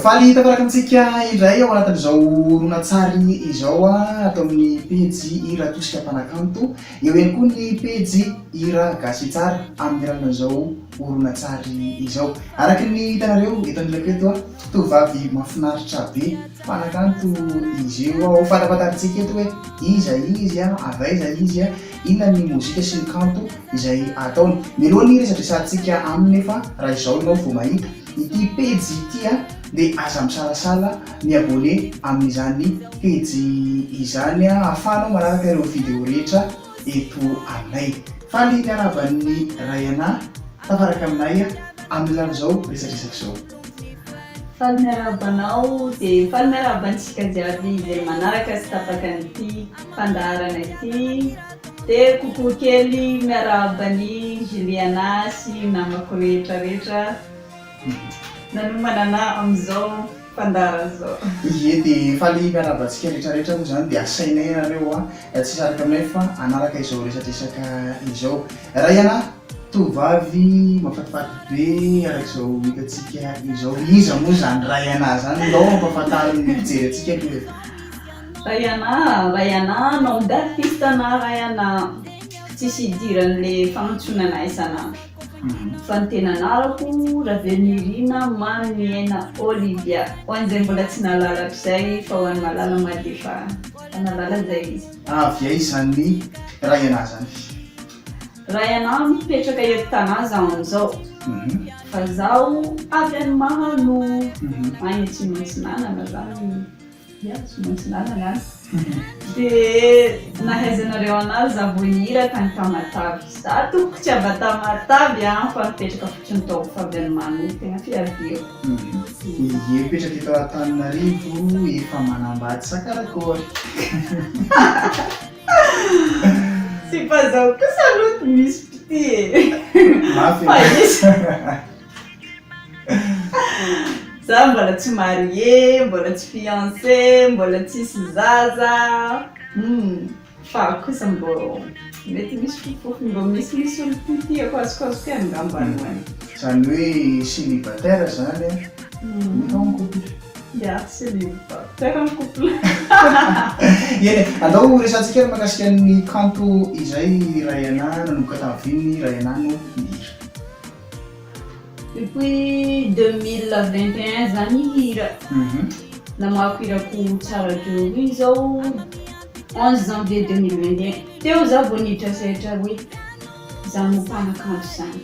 Faly tafaraka amintsika indray ao anatin'izao horonantsary izao ato amin'ny pejy Hira Tosika Mpanakanto. Eo ihany koa ny pejy Hira Gasy Tsara amin'ny alalan'izao horonantsary izao. Araka ny hitanareo eto anilako eto, tovovavy mahafinaritra be, mpanakanto izy io. Ho fantapantarintsika eto hoe iza izy, avy aiza izy, inona ny mozika sy ny kanto izay ataony. Mialoha ny hiresadresantsika aminy nefa raha izao ianao vao mahita ity pejy ity dia aza misalasala mi-abonner amin'izany pejy izany ahafahanao manaraka ireo video rehetra eto aminay. Faly miarahaba an'i Rayana tafaraka aminay amin'ny alalan'izao resadresaka izao. Faly miarahaba anao dia faly miarahaba antsika jiaby izay manaraka sy tapaka an'ity fandaharana ity. Dia coucou kely miarahaba an'i Juliana sy namako rehetra rehetra nanomana anah amin'izao fandaharana izao. Ie dia faly miarahaba antsika rehetra rehetra moa izany dia asainay ianareo a tsy hisaraka aminay fa hanaraka izao resadresaka izao. Rayana, tovovavy mahafatifaty be araka izao hitantsika izao. Iza moa izany Rayana izany? Ndao ampahafantarin'ny mpijery antsika aloha e. Rayana, Rayana, nom d'artiste ana Rayana, tsisy idiran'le fagnantsoana anah isan'andro fa ny tena anarako Ravelonirina Maminiaina Olivia, ho an'izay mbola tsy nahalala hatrizay fa ho an'ny mahalala ma dia efa nahalala izay izy. Avy aiza izany Rayana izany? Rayana mipetraka eto Tana zaho amin'izao fa zaho avy any Mahano, any Atsimo Atsinanana zany. Ya, tsy maintsy lalana an. Dia nahaizanareo an'azy za vao nihira tany Tamatave. Za tompoko tsy avy Tamatave an, fa nipetraka fotsiny tao Fabianimano, tegna fiaviako. Ie, mipetraka eto Antananarivo, efa manambady sa karakory? Sipa zao kosa aloha misy mpitia e. Mafy Fa izy. Za mbola tsy marié, mbola tsy fiancé, mbola tsisy zaza, humm fa kosa mbô mety misy fofofofony mbô misimisy olo tiatiako azokazoko ihany ngamba aloha e. Zany hoe célibataire zany an, nefa en couple. Ya, célibataire en couple. Eny e, andao resahantsika ary mahakasika ny kanto izay Rayana nanomboka tamin'ny viny Rayana no nihira. Depuis 2021 zany hira namoahako hirako Tsara Joro iny zao 11 janvier 2021 teo za vao niditra sehatra hoe za no mpanakanto zany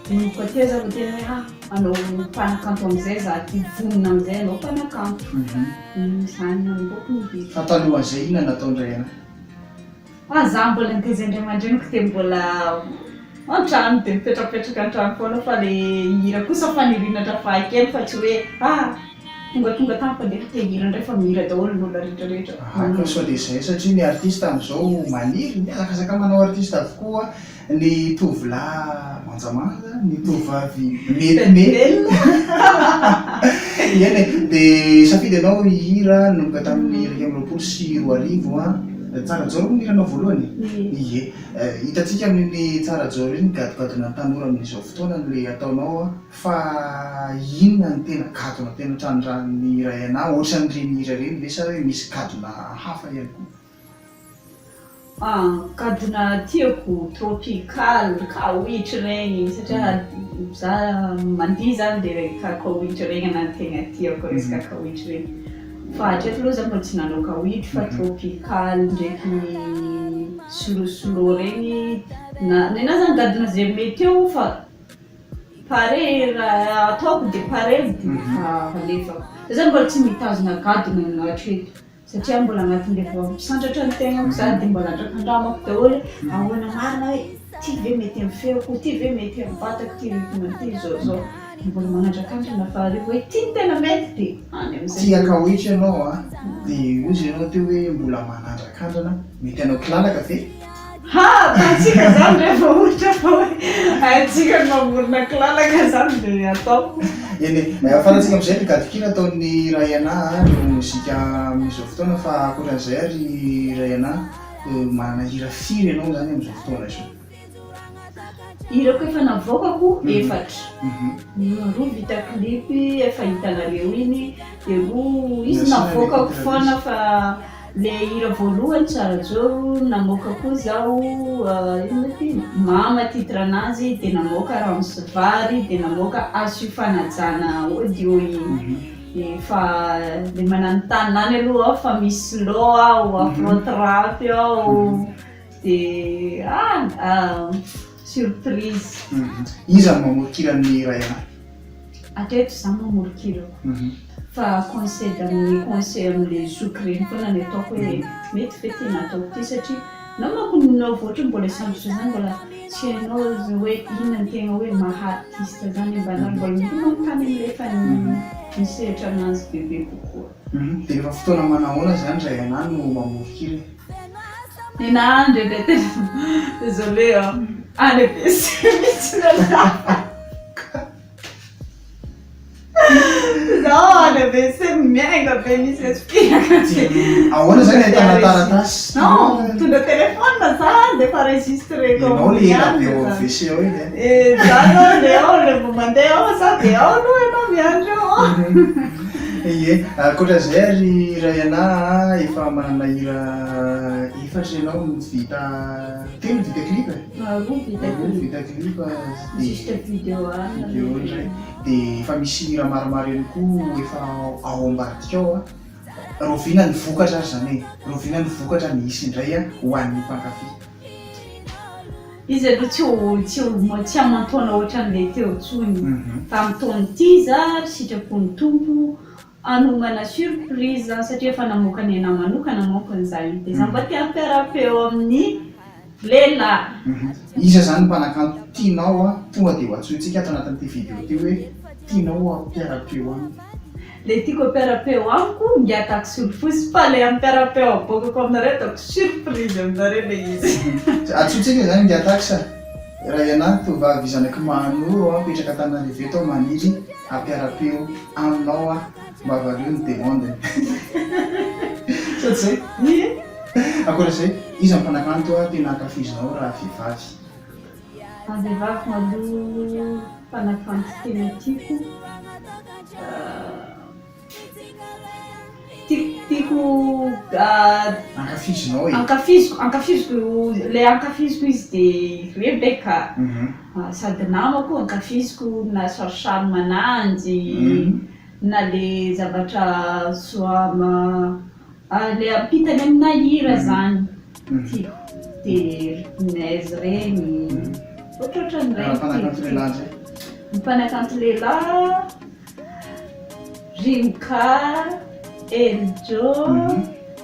nanomboka teo za vao tena hoe ah hanao mpanakanto amizay za ty vonona amizay hanao mpanakanto zany nanomboako nihira. Fa talohan'izay inona nataon-dray anao? Fa za mbola nitaiza ny ray aman-dreniko dia mbola an-trano dia mipetrapetraka an-trano foana fa le hihira kosa faniriana hatramin'ny fahakely fa tsy hoe ah tongatonga tampoka dia te hihira indray fa mihira daholo ny olona rehetra rehetra. Aha ka sao dia izay satria ny artiste amin'izao maniry mihazakazaka manao artiste avokoa ny tovolahy manjamanja, ny tovovavy metimety. Eny e, dia safidy ianao hihira nanomboka tamin'ny 2021 an. Tsara Joro moa ny hiranao voalohany e? Ie. Hitantsika amin'iny Tsara Joro iny gadogadona ny tanora amin'izao fotoana ilay ataonao an, fa inona no tena gadona tena trandrahan'ny Rayana ohatran'ireny hira ireny ve sa hoe misy gadona hafa ihany koa? Gadona tiako, tropical, kawitry regny satria za mandihy zany de kawitry regny ana tegna tiako resaka kawitry regny fa hatreto aloha za mbola tsy nanao kawitry fa tropical ndraiky slow slow regny na nenah zany gadona ze mety eo fa pare raha ataoko de pare de efa alefako, za zany mbola tsy mitazona gadona hatreto. Satria mbola anatin'ilay vao misandratra ny tegnako za dia mbola andrakandramako daholo hoe ahoana marina hoe ity ve mety amin'ny feoko, ity ve mety amin'ny vatako, ity rythme ity izao izao. Dia mbola manandrakandrana fa rehefa hoe ity no tena mety dia any amin'izay. Tia kawitry ianao an, dia hozy ianao teo hoe mbola manandrakandrana, mety hanao kilalaka ve? Ha! Ataontsika izany rehefa ohatra fa hoe haintsika ny mamorona kilalaka izany dia atao. Eny e, fantatsika amin'izay ny gadon-kira ataon'i Rayana no mozika amin'izao fotoana fa ankoatran'izay ary Rayana, manana hira firy ianao izany amin'izao fotoana izao? Hirako efa navoakako efatra. Roa vita clip efa hitanareo iny, dia roa izy navoakako foana fa le hira voalohany Tsara Joro namoaka koa zaho inona moa ity Mama titre anazy dia namoaka Rano sy Vary dia namoaka Asio Fanajana audio iny. Dia efa le mananontanona any aloha aho fa misy slow ao, afro trap ao. Dia ah surprise. Iza no mamoron-kira ny Ray Ana? Hatreto izaho mamoron-kira. Fa conseil amin'ny conseil amin'ilay zoky ireny foana ny ataoko hoe mety ve ity nataoko ity satria na manko ny ohatra mbola hisambotra izany mbola tsy hainao hoe inona ny tegna hoe maha artiste izany mba mbola mety manontany amin'ilay efa nisehatra anazy bebe kokoa. Dia rehefa fotoana manahoana izany Ray Ana no mamoron-kira e? Nina indraindray tena désolé an, any WC mihitsy ny Zaho any WC miainga be misy respiraka be. Ahoana zany ahitana taratasy? Non, mitondra téléphone za dia efa enregistreko Ianao le ela be ao amin'ny WC ao iny an. Eh, za aloha le ao le vao mandeha ao za dia ao aloha ianao miandry eo. Ie, ankoatra izay ary Rayana a, efa manana hira efatra ianao no vita, telo vita clip e? Roa vita Roa vita clip dia Juste vidéo any. Vidéo indray. Dia efa misy hira maromaro ihany koa efa ao ambadika ao a. Rahoviana ny vokatra ary izany e? Rahoviana ny vokatra ny hisy indray ho an'ny mpankafy? Izy aloha tsy ho tsy ho tsy aman-taona ohatran'ilay teo intsony fa amin'ny taona ity za ry sitrapon'ny Tompo hanomana surprise satria efa namoaka ny anah manokana manko ny za io dia za mba te hampiara-peo amin'ny lehilahy. Iza izany ny mpanakanto tianao tonga dia ho antsointsika ato anatin'ity video ity hoe tianao hampiara-peo aminy? Le tiako ampiara-peo amiko ngiatako solifosy fa le ampiara-peo aboakako aminareo ataoko surprise aminareo le izy. Antsointsika izany ngiatax a! Raha ianah tovovavy zanak'i Mahanoro aho mipetraka Antananarivo eto aho maniry hampiara-peo aminao aho mba valio ny demande-ny. Sao tsy zay? Ie. Ankoatra izay, iza ny mpanakanto tena ankafizinao raha vehivavy? Raha vehivavy aloha mpanakanto tena tiako Tiako Ankafizinao e. Ankafiziko, ankafiziko ilay ankafiziko izy dia Rebecca. Sady namako, ankafiziko na charme ananjy, na le zavatra soa le ampitany amina hira zany tiako. Dia Ry reny, ohatrohatran'ireny tiako. Mpanakanto lehilahy ndray? Mpanakanto lehilahy. Rimka, Elijo,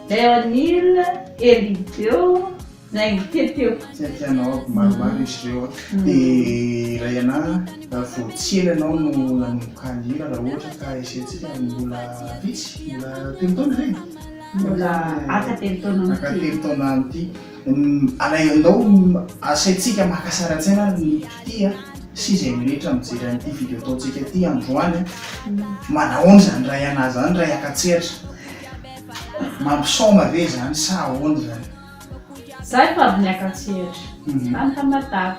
Leonil, Elidio, Naingo Teteo. Tsy tianao aby maromaro izy ireo an. Dia Rayana, vao tsy ela ianao no nanomboka nihira raha ohatra ka esentsika mbola vitsy, mbola telo taona ve? Mbola aka telo taona amin'ity. Aka telo taona amin'ity. Alaiandao asaintsika maka sary an-tsaina ary ny mpitia sy izay rehetra mijery an'ity video ataontsika ity androany a! Manahoana izany Rayana izany raha hiaka-tsehatra? Mampisaoma ve izany sa ahoana izany? Za efa avy niaka-tsehatra tany Tamatave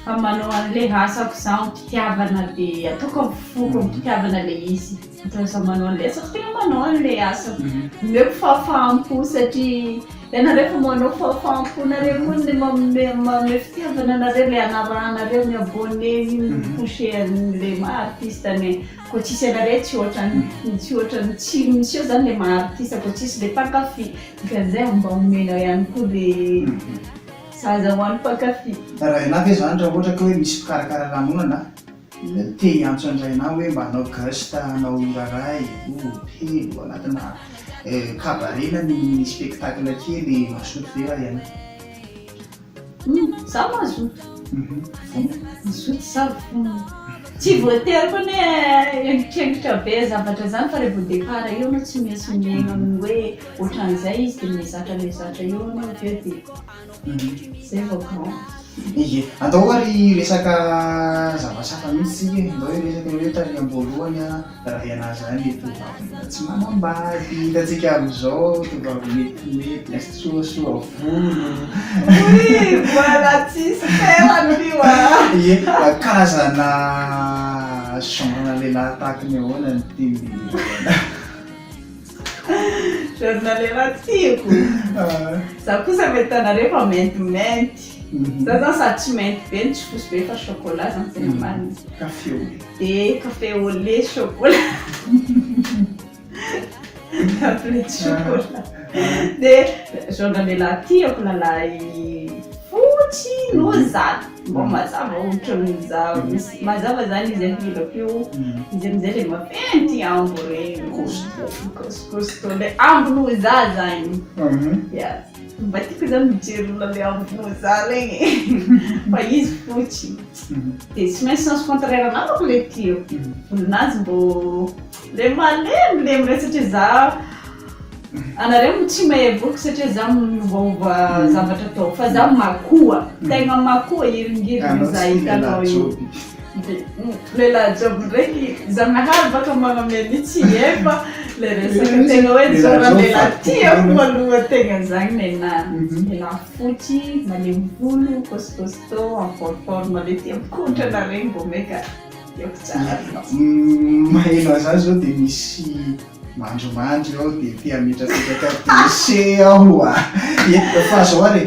fa manao an'le asako za am-pitiavana dia ataoko amin'ny foko am-pitiavana le izy. Dia za manao an'ilay asako, tena manao an'ilay asako. Omeko fahafaham-po satria ianareo efa manao fahafaham-po nareo koa ny manome manome fitiavana anareo ilay anarahanareo mi-abonner iny mi-pousser an'ilay maha artiste ny koa tsisy anareo tsy ohatran'ny tsy ohatran'ny tsy miseho zany ilay maha artiste koa tsisy ilay mpankafy. Dikan'izay mba omenao ihany koa ilay zaza ho an'ny mpankafy. Raha ianà ve zany raha ohatra ka hoe misy mpikarakara lanonana Te hiantso an-dray anah hoe mba hanao guest hanao hira ray, roa, telo anatina cabaret na mini spectacle kely mazoto ve raha ianao? Hum, za mazoto. Vonona. Mazoto za vonona. Tsy voatery koa anie hengitrengitra be zavatra zany fa rehefa départ eo anao tsy maintsy miaina amin'ny hoe ohatran'izay izy dia mihazatra mihazatra eo anao avy eo dia Zay vao grand. Ie, andao ary hiresaka zavatra hafa mihitsy tsika e, andao hiresaka hoe tary am-boalohany a, raha ianà zany tovovavy mbola tsy manambady, hitantsika amin'izao tovovavy metimety, soasoa volo. Oui, voilà tsisy. Ie, karazana genre-na lehilahy tahaky ny ahoana no tian'i Rayanah? Genre-na lehilahy tiako? Za kosa mety anareo fa maintimainty. Za zany sady tsy mainty be no tsy fotsy be fa chocolat zany tena marina. Café au lait. Dia café au lait chocolat. Tablette chocolat. Dia genre lehilahy tiako lalahy fotsy no za. Mba mazava ohatran'ny za misy mazava zany izy ahilako io. Izy amizay le maventy ambo regny. Costaud. Costaud le ambo noho za zany. Ya. Mba tiako zany mijery olona le ambo noho za regny. Fa izy fotsy. Dia tsy maintsy sens contraire anah manko le tiako. Volon'azy mbô Le malemy le miray satria za anareo tsy mahay voky satria za miovaova zavatra atao fa za makoa tegna makoa hiringiriny za hitanao io lehilahy job ndraiky Zagnahary baka magname an'io tsy hay fa le resaka tegna hoe genre lehilahy tiako aloha tegna zagny nenahy lehilahy fotsy malemy volo costaud costaud en forme forme le tia mikotrana regny vao maika. Maheno an'izany zao dia misy mandrimandry ao dia te hametrapetraka dossier aho a! Fa zao ary e,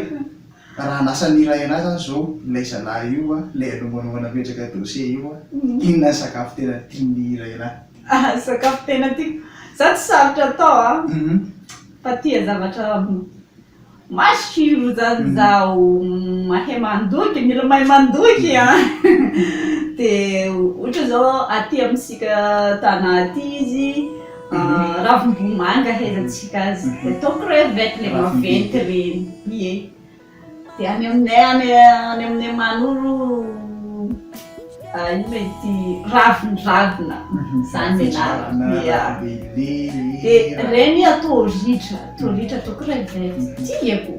raha hanasa ny iray anahy zany zao ilay zalahy io a, ilay aloha nametraka dossier io a, inona ny sakafo tena tian'ny iray anahy? Sakafo tena tiako, za tsy sarotra atao a, fa tia zavatra Matsiro zany zaho mahay mandoky, mila mahay mandoky an! De ohatra zao aty amintsika Tana aty izy ravimbomanga ahaizantsika azy de atao crevette le maventy reny, ie, de any aminay any any aminay Manoro ino ma izy ity ravindravina zany ny anarany, ia, de reny atao ritra. Tolotra atao crevette tiako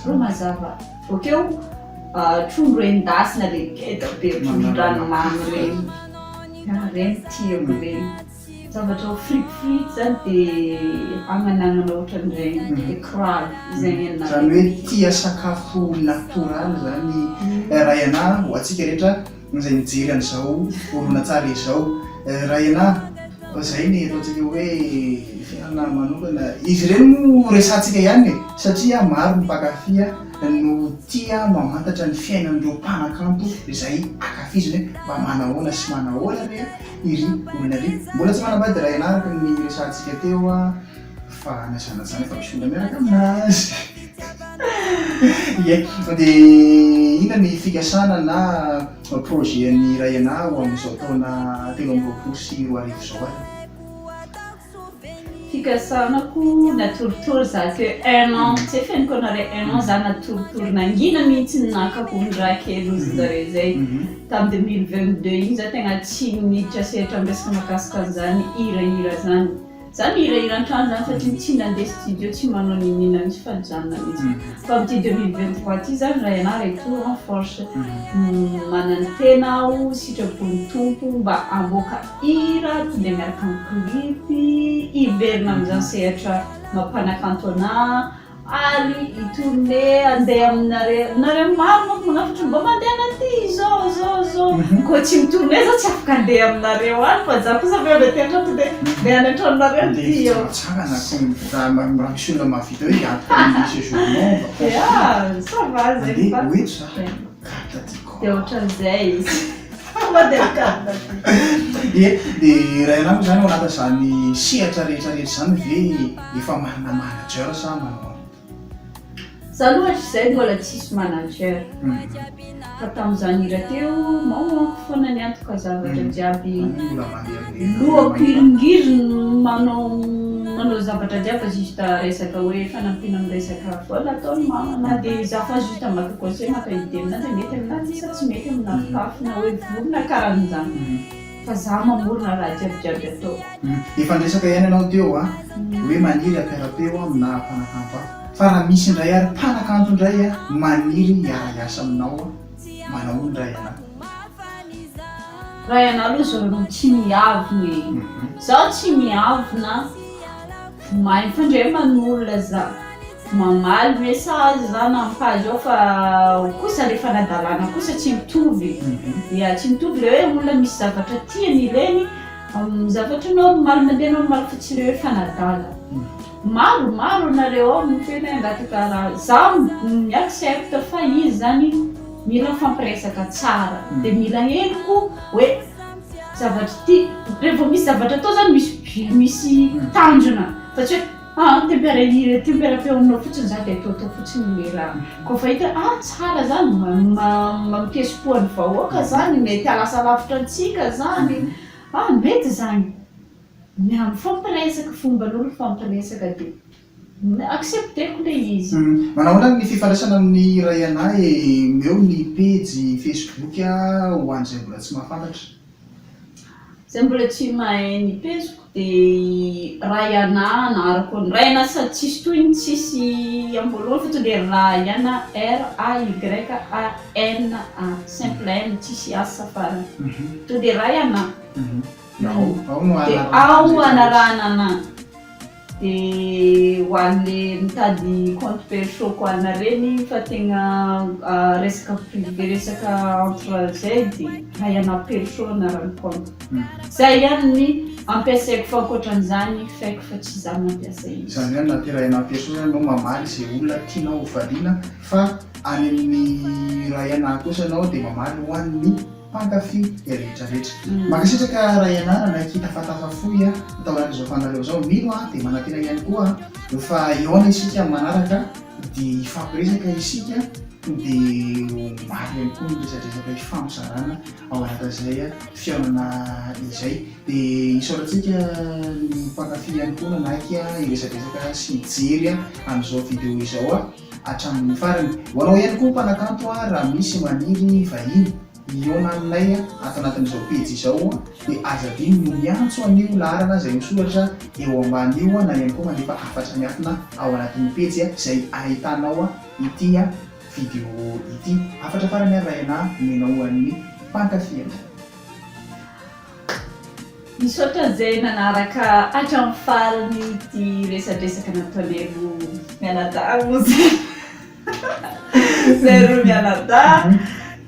ro mazava bokeo trondro endasina le geda be trondron-dranomamy reny reny tiako reny zavatra ho frite frite zany de agnanagnana ohatran'ireny de crabe izay ny anahy Zany hoe tia sakafo natoraly zany Rayanah ho antsika rehetra izay mijery an'izao horonantsary izao. Rayanah, izay ny ataontsika hoe fiainana manokana. Izy ireny moa resahantsika ihany e, satria maro ny mpankafy no tia mamantatra ny fiainan'ireo mpanakanto izay ankafiziny hoe mba manahoana sy manahoana re iry olona iry. Mbola tsy manambady Rayanah araka ny resahantsika teo. Fa na izany na izany efa misy olona miaraka aminazy. Ie, dia inona ny fikasana na projet an'ny Rayana ho amin'izao taona 2023 izao ary? Fikasanako natoritory za que un an, tsy feniko anare un an za natoritory nangina mihitsy naka hondra kely ozy zareo zay, tam 2022 iny za tegna tsy niditra sehatra am resaka mahakasika an'izany hirahira zany. Za mihirahira an-trano zany satria tsy nandeha studio tsy manao n'inon'inona mihitsy fa nijanona mihitsy. Fa amin'ity 2023 ity zany raha ianah retour en force. Manantena aho sitrapon'ny Tompo mba hamoaka hira to dia miaraka amin'ny clip, hiverina amin'izany sehatra maha mpanakanto anah. Ary hi tourner andeha aminareo, nareo maro manko manafatra mba mandehana aty zao zao zao, koa tsy mi tourner za tsy afaka andeha aminareo any fa za kosa avy aty antrano to de ndeha any antranonareo Andeha ty eo. hitsangana ko raha misy olona mahavita hoe hiantoka ny séjour-nao en vacances Ya, ça va zay Andeha fa ho eto za, carte décor. De ohatran'izay izy. Mandeha carte décor. Ie, de raha ianao moa zany ao anatin'izany sehatra rehetra rehetra izany ve Efa manana manager sa manao ahoana? Za aloha hatrizay mbola tsisy manager fa tamin'izaho nihira teo mamanko foana niantoka zavatra jiaby, lohako hiringiriny manao manao zavatra jiaby fa juste resaka hoe fanampiana amin'ny resaka vola ataon'i mama na dia izaho fa juste maka conseil maka idée aminazy hoe mety aminazy ity sa tsy mety amina fitafy na hoe volo na karan'izany fa za mamorona raha jiaby jiaby ataoko. Efa niresaka ihany ianao teo a, hoe maniry hampiara-peo amina mpanakanto hafa. Fa raha misy indray ary mpanakanto indray a, maniry hiara-hiasa aminao a, manao inona raha ianao? Raha ianao aloha zao aloha tsy miavona e. Zaho tsy miavona, mahay mifandray aman'olona za. Mamaly message za na am page ao fa kosa le fanadalana kosa tsy mitovy. Ya tsy mitovy le hoe olona misy zavatra tiany ilainy zavatra normal mandeha normal fa tsy le hoe fanadala. Maro maro nareo ao miteny hoe hangataka raha za mi accepte fa izy zany mila mifampiresaka tsara de mila henoko hoe zavatra ty revo misy zavatra atao zany misy but misy tanjona fa tsy hoe ah tempera tempera-peo aminao fotsiny za de ataotao fotsiny le raha koa fa hita ah tsara zany mampiesipo an'ny vahoaka zany mety hahalasa lavitra antsika zany ah mety zany. Mifampiresaka, fomban'olo mifampiresaka dia accepter-ko le izy. Manao ahoana ny fifandraisana amin'ny Rayana e? Omeo ny pejy Facebook ho an'izay mbola tsy mahafantatra. Izay mbola tsy mahay ny pejiko dia Rayana anarako, ny Rayana sady tsisy tohiny tsisy amboalohany fa tonga dia Rayana R-A-Y-A-N-A simple N tsisy S farany, tonga dia Rayana. Dia ao anarahana anà. Dia ho an'le mitady compte perso-ko anà reny fa tegna resaka privé resaka entre zay dia Rayana perso anaran'ny compte. Zay ihany ny ampiasaiko fa ankoatran'izany faiko fa tsy za mampiasa izy. Izany hoe anaty Rayana perso zany ianao mamaly izay olona tianao ho valiana fa any amin'ny Rayana kosa ianao dia mamaly ho an'ny mpankafy rehetra rehetra. Mankasitraka Rayana nanaiky hitafatafa fohy tao anatin'izao fandaharana izao. Mino aho dia manantena ihany koa fa hihaona isika amin'ny manaraka dia hifampiresaka isika dia ho maro ihany koa ny resadresaka hifampizarana ao anatin'izay fihaonana izay. Dia isaorantsika ny mpankafy ihany koa nanaiky hiresadresaka sy hijery an'izao video izao. hatramin'ny farany. Ho anao ihany koa mpanakanto raha misy maniry vahiny hihaona aminay ato anatin'izao pejy izao dia aza adino ny miantso an'io laharana izay misoratra eo ambany io na ihany koa mandefa hafatra miafina ao anatin'ny pejy izay ahitanao ity video ity. Hafatra farany ary Rayana omenao ho an'ny mpankafy anao. Misaotra an'izay nanaraka hatramin'ny farany ity resadresaka nataonay roa mianadahy moa izany. Izay roa mianadahy.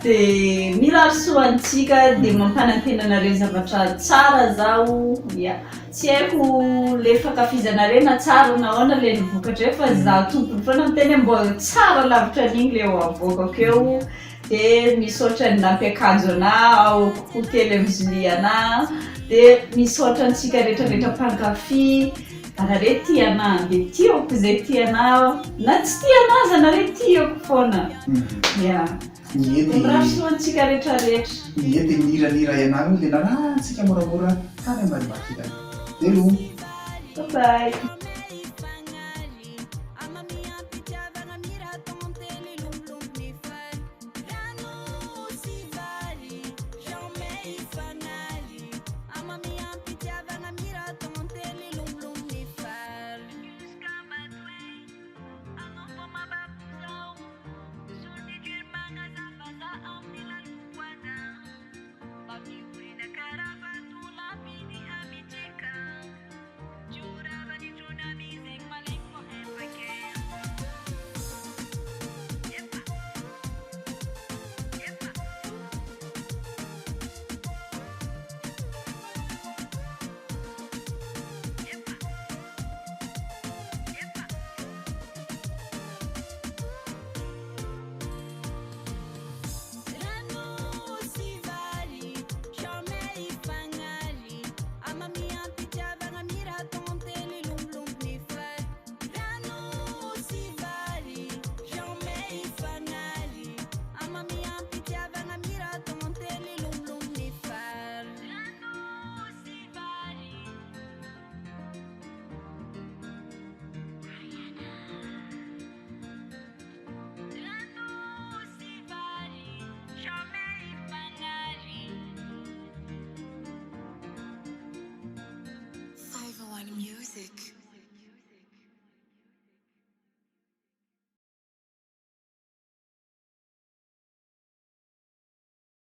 Dia mirary soa antsika dia mampanantena anareo zavatra tsara zaho. Ya. Tsy haiko le fankafizanareo na tsara na ahoana le ny vokatra eo fa za tompony foana miteny hoe mbô tsara lavitra an'igny le ho avoakako eo. Dia misaotra ny nampiakanjo anah ao hotely Amzolia anah, dia misaotra antsika rehetra rehetra mpankafy, anareo tia anah dia tiako izay tia anah, na tsy tia anah aza anareo tiako foana, ya. Ie Dia mirary soa antsika rehetra rehetra. Ie dia ny hiran'i Rayana moa dia narahantsika moramora tany ambanimbany. Veloma. Bye bye.